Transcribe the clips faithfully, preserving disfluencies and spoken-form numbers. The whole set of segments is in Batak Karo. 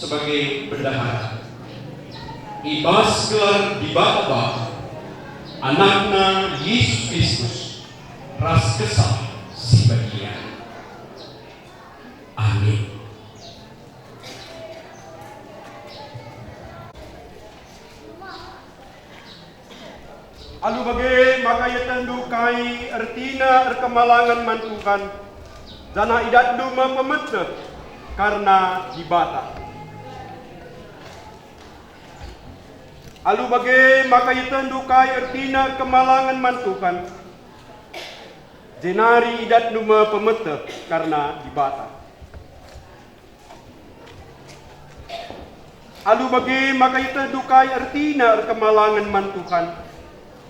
sebagai bendahara. I bas gelar Dibata Bapa, Anakna Yesus Kristus, ras Kesah Si Badia. Amin. Alu bage maka ietehndu kai ertina erkemalangen man Tuhan, janah idatndu me pemeteh kerna Dibata. Alu bage maka ietehndu kai ertina erkemalangen man Tuhan, jenari idatndu me pemeteh kerna Dibata. Alu bage maka ietehndu kai ertina erkemalangen man Tuhan,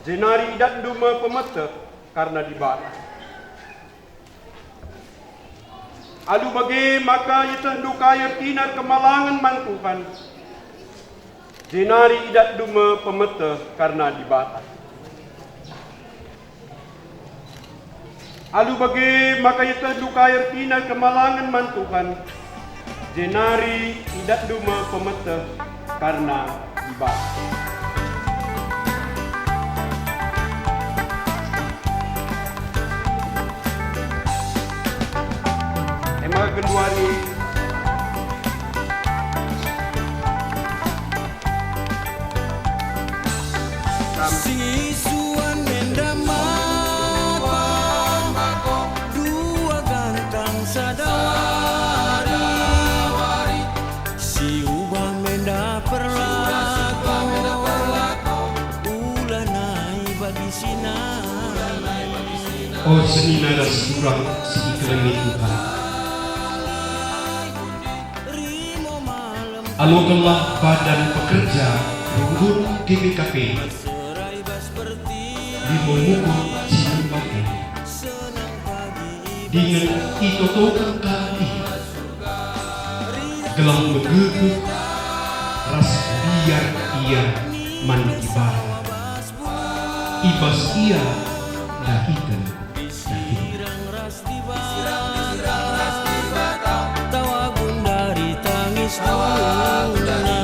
jenari idatndu me pemeteh kerna Dibata. Alu bage maka ietehndu kai ertina erkemalangen man Tuhan, jenari idatndu me pemeteh kerna Dibata. Alu bage maka ietehndu kai ertina erkemalangen man Tuhan, jenari idatndu me pemeteh kerna Dibata. E maka genduari. Sisuan enda mata, dua gantang sada wari. Siubah menda perlaku, ula nai bagi si nai. O senina ras turang si ikelengi Tuhan. Alokenlah badan pekerja runggun G B K P, limo mukut si nembak e, dingen itotoken kalak e, gelah megegeh ras mbiar ia man Dibata i bas ia ndahiten dagingna. Tawa gundari tangis guna.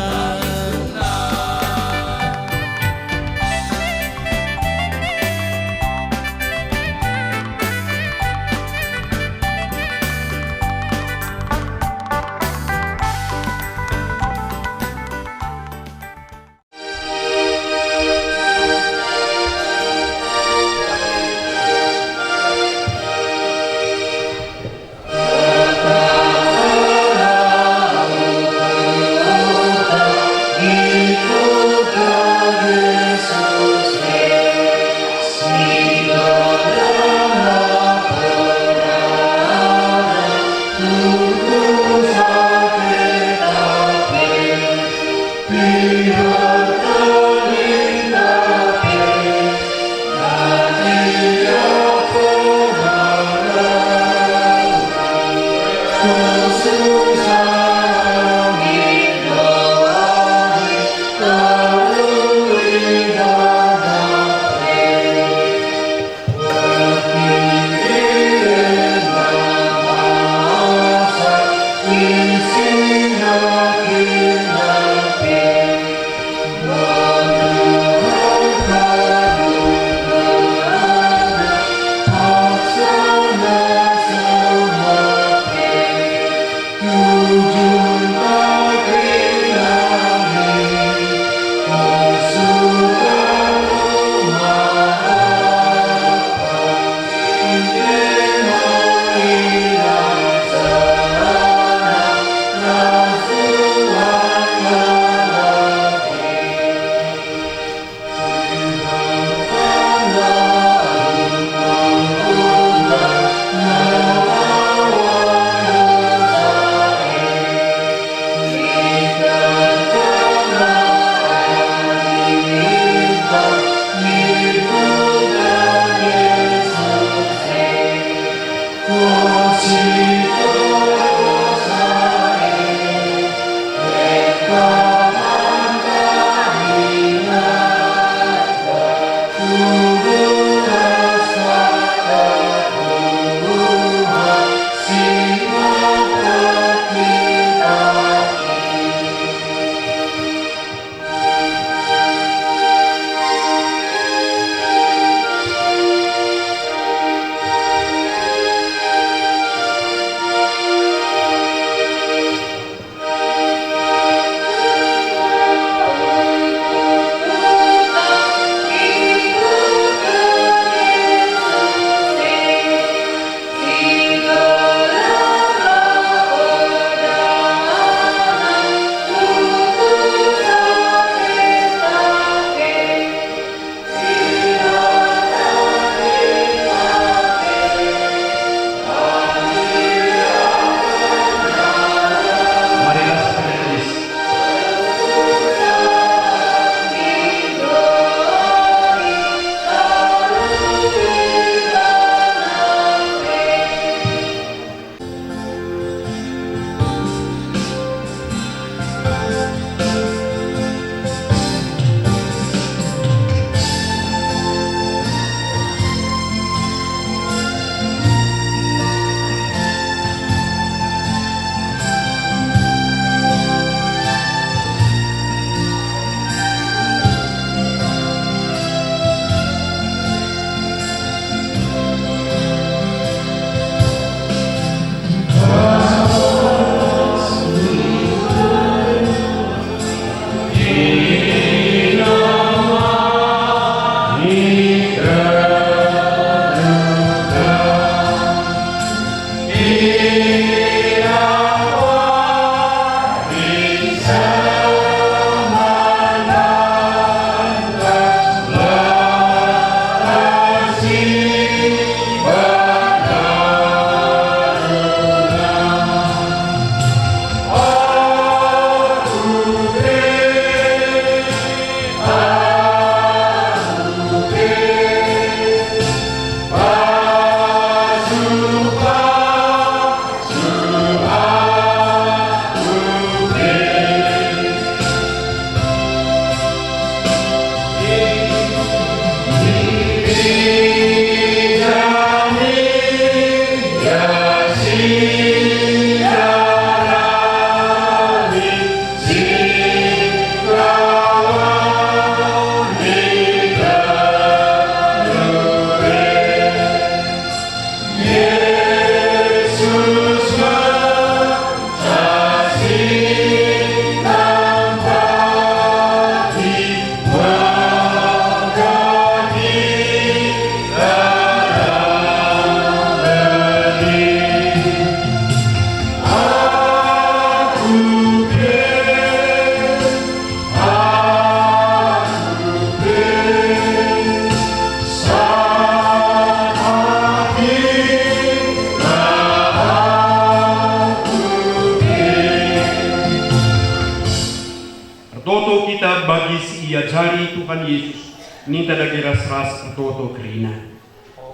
Bagi si iajari Tuhan Yesus, ninta dage ras-ras ertoto kerina.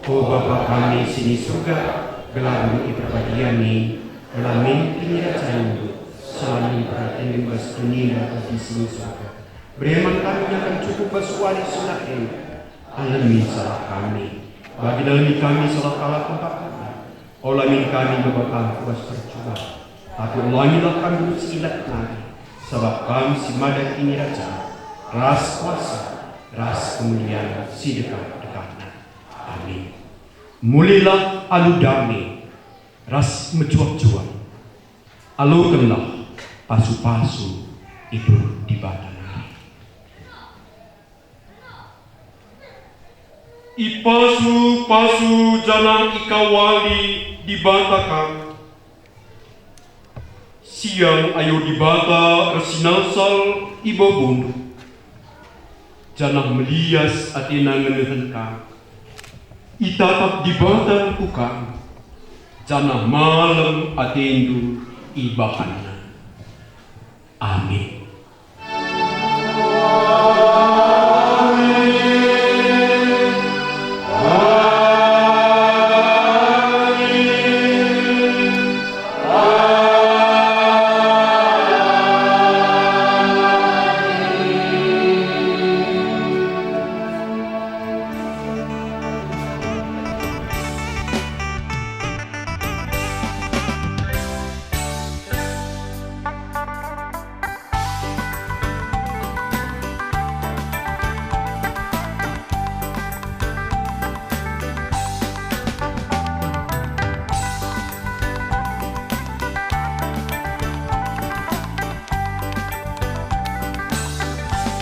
O Bapa kami si i Surga, gelarmu iperbadia min, ola min kinirajanNdu, seh min peratenNdu bas doni enda bagi si i Surga. Bere man kami nakan cukup bas wari si enda. Alemi salah kami, bagi nalemi kami salah kalak empat kami. Ola min kami ibaba Kam ku bas percuban, tapi olangilah kami ras si ilat nari, sabap Kam si mada kinirajan, ras kuasa, ras kemulian si dekah-dekahna. Amin. Mulilah alu dame ras mejuah-juah. Alokenlah pasu-pasu i beruh Dibata nari. Ipasu-pasu janah ikawali Dibata kam. Siang ayo Dibata ersinalsal i babo bundu, janah melias ateNa ngenehen kam. Itatap Dibata ku kam, janah malem atendu ibahanNa. Amin.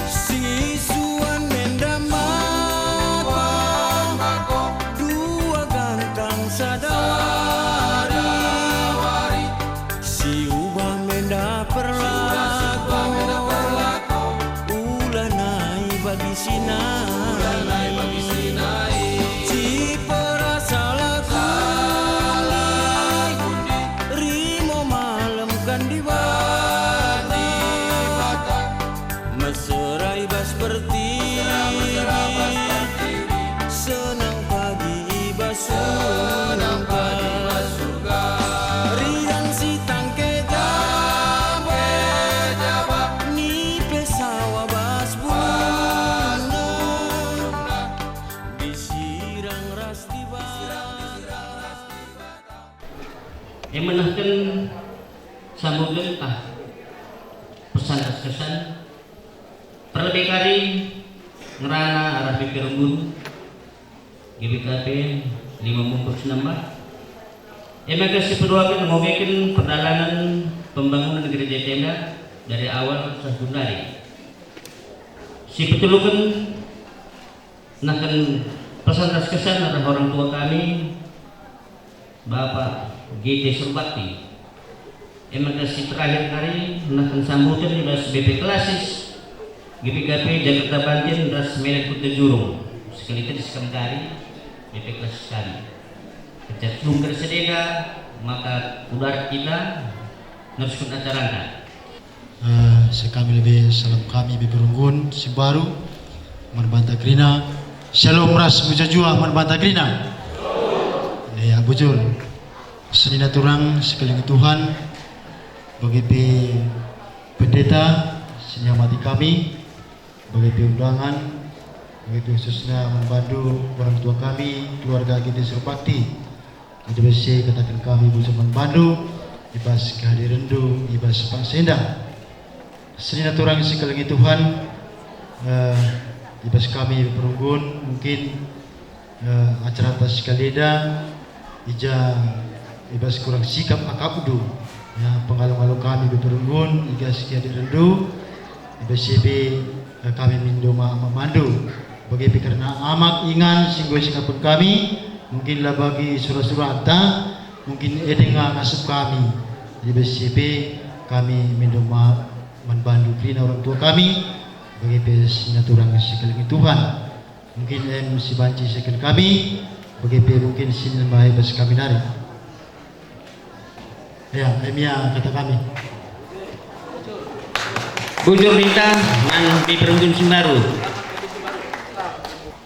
Sisuan enda mako, dua gantang sada wari. Siubah menda perlako, ula nai bagi si nai. Siperasalah kundi, rimo malemken Dibata. Mesera i bas pertiwi, senang pagi i bas surga. Rian si tangke jaba, nipe sawa bas buna, disirang ras Dibata. E menehken sambungen tah pesan ras kesan. Perlebe kari ngerana arah B P Runggun, G B K P lima Mungkur Senembak. E maka sipeduaken ngogeken perdalangen pembangunan gereja tenda dari awal seh genduari. Sipeteluken nehken pesan ras kesan arah orang tua kami, Bapak G T Surbakti. E maka si terakhir kari nehken sambuten i bas B P Klasis G B K P Jakarta Banten ras Medan Kuta Jurung. Sekali tadi sekali kari B P Klasis kami. Kecap sungker sedenda, maka kudarat kita nerusken acaranta. Eh, sekami lebe salam kami B P Runggun si mbaru man banta kerina. Shalom ras mejuah-juah man banta kerina. Ya, bujur. Senina turang sekalian Tuhan, bagi pe pendeta si nyamati kami, bagi pe undangan, bagi pe khususna man bandu orang tua kami, keluarga G T Surbakti. Adi bage kataken kami bujur man bandu i bas kehadirenndu i bas bangsa enda. Senina turang si kelengi Tuhan, eh, i bas kami perunggun mungkin, eh, acaranta si kalenda, i ja i bas kurang sikap akapndu, ya, pengalo-ngalo kami perunggun i bas kehadirenndu, i bas ebe, eh, kami mindo ma-, mamandu. Bage pe kerna amak ingan si enggo isikapken kami, mungkin la bagi sura-suranta, mungkin e denga ngasup kami. Jadi bage pe kami mindo maaf man bandu kerina orang tua kami, bage pe senina turang si kelengi Tuhan. Mungkin em si banci isehken kami, bage pe mungkin si nembahi bas kami nari. Ya, em ia kata kami. Bujur ninta man B P Runggun Sembaru.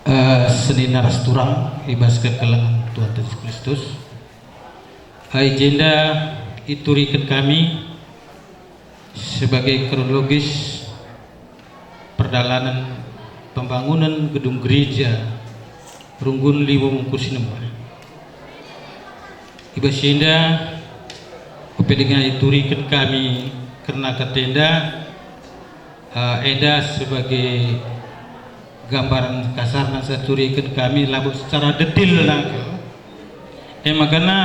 Eh, senina ras turang i bas kekelengen Tuhan Yesus Kristus. Eh, i jenda ituriken kami sebagai kronologis perdalanen pembangunen gedung gereja Runggun Lima Mungkur Sinembah. I bas enda, ope denga ituriken kami kerna katenda, eh, enda sebagai gambaran kasarna saya turiken kami labo secara detil nangkal. E makana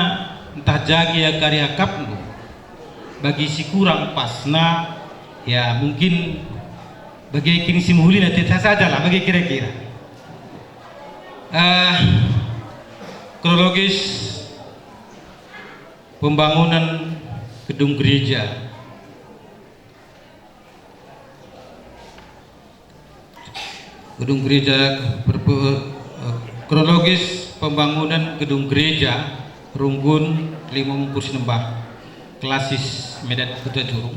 ntah ja gia kari akapndu bagi si kurang pasna, ya mungkin bagi kin si mehulina, tidak sajalah bagi kira-kira. Eh, kronologis pembangunan gedung gereja. Gedung gereja, perpe-, eh, kronologis pembangunan gedung gereja Runggun Lima Mungkur Sinembah, Klasis Medan Kuta Jurung.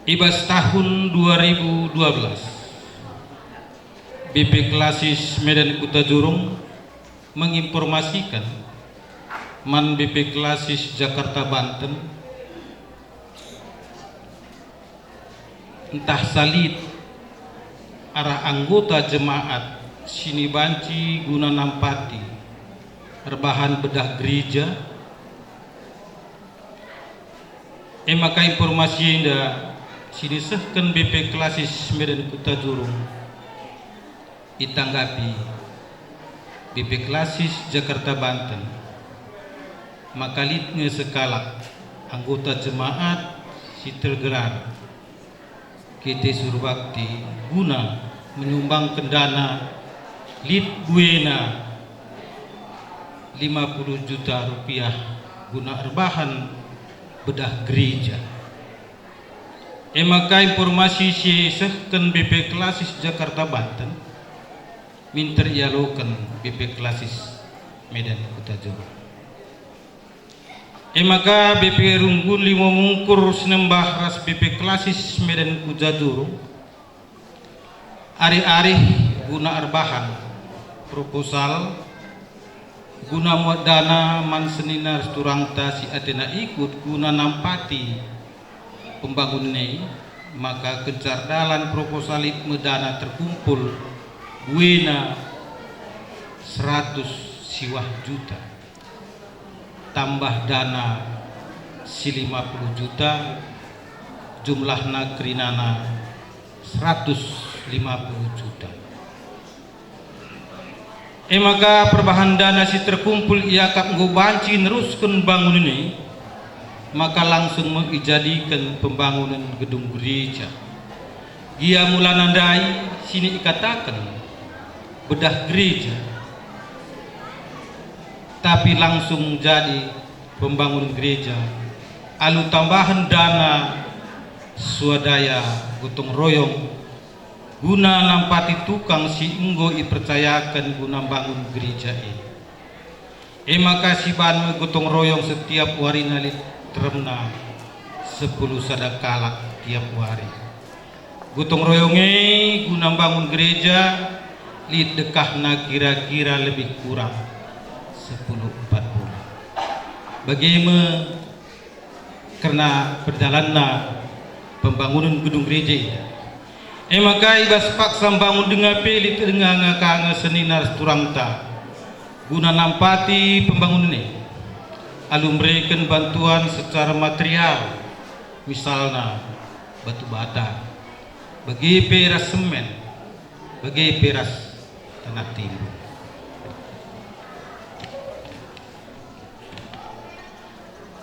I bas tahun dua ribu dua belas, B P Klasis Medan Kuta Jurung menginformasikan man B P Klasis Jakarta Banten, ntah salit arah anggota jemaat si nibanci guna nampati erbahan bedah gereja. E maka informasi enda si nisehken B P Klasis Medan Kuta Jurung itanggapi B P Klasis Jakarta Banten maka lit nge sekalak anggota jemaat si tergelar K T Surbakti guna menyumbangken dana lit buena lima puluh juta rupiah guna erbahan bedah gereja. E maka informasi si isehken B P Klasis Jakarta Banten minter ialoken B P Klasis Medan Kuta Jurung. E maka B P Runggun Lima Mungkur Sinembah ras B P Klasis Medan Kuta Jurung arih-arih guna erbahan proposal guna muat dana man senina ras turangta si atena ikut guna nampati pembangunen e, maka kenca erdalan proposal lit me dana terkumpul buena seratus siwah juta, tambah dana si lima puluh juta, jumlahna kerinana seratus lima puluh juta. E maka perbahan dana si terkumpul iakap enggo banci nerusken bangunen e, maka langsung me ijadiken pembangunen gedung gereja. Gia mulana ndai si ikataken bedah gereja, tapi langsung jadi pembangunen gereja alu tambahen dana swadaya gotong royong guna nampati tukang si enggo ipercayaken guna mbangun gereja e. E maka siban me gotong royong setiap warina lit teremna sepuluh sada kalak tiap wari. Gotong royong e guna mbangun gereja lit dekahna kira-kira lebih kurang sepuluh empat bulan. Bage me kerna perdalanna pembangunen gedung gereja enda. E maka i bas paksa mbangun denga pe lit denga ngaka nge senina ras turangta guna nampati pembangunen e, alu mereken bantuan secara material, misalna batu bata, bage pe ras semen, bage pe ras tanah timbun.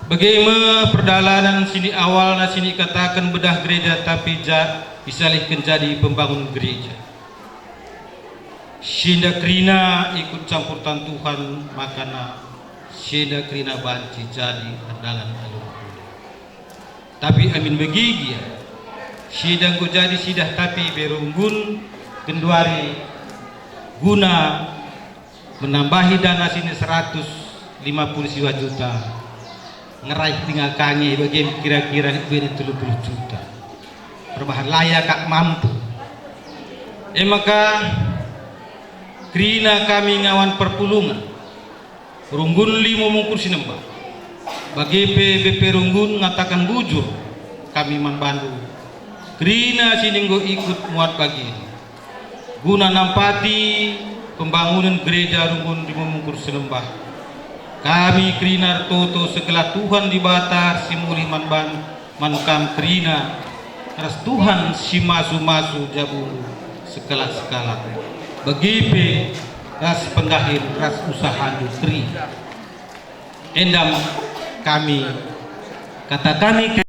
Bage me perdalanen si awalna si ikataken bedah gereja tapi ja isalihken jadi pembangun gereja. Si enda kerina ikut campur tan Tuhan, makana si enda kerina banci jadi erdalan alu mehuli. Tapi amin bage gia, si enda enggo jadi sidah tapi berunggun genduari guna menambahi dana sini seratus lima puluh siwah juta, ngeraih denga ka nge bage kira-kira buena telu puluh juta. perbahan laya kak mampu. E maka kerina kami ngawan perpulungen Runggun Lima Mungkur Sinembah. Bage pe B P Runggun ngataken bujur kami man bandu, kerina si enggo ikut muat bagi. Guna nampati pembangunen Gereja Runggun Lima Mungkur Sinembah, kami kerina ertoto segelah Tuhan Dibata si mulih man ban-, man kam kerina, ras Tuhan si masu-masu jabundu sekalak-sekalak, bage pe ras pendahin ras usahandu kerina. Endam kami, kata kami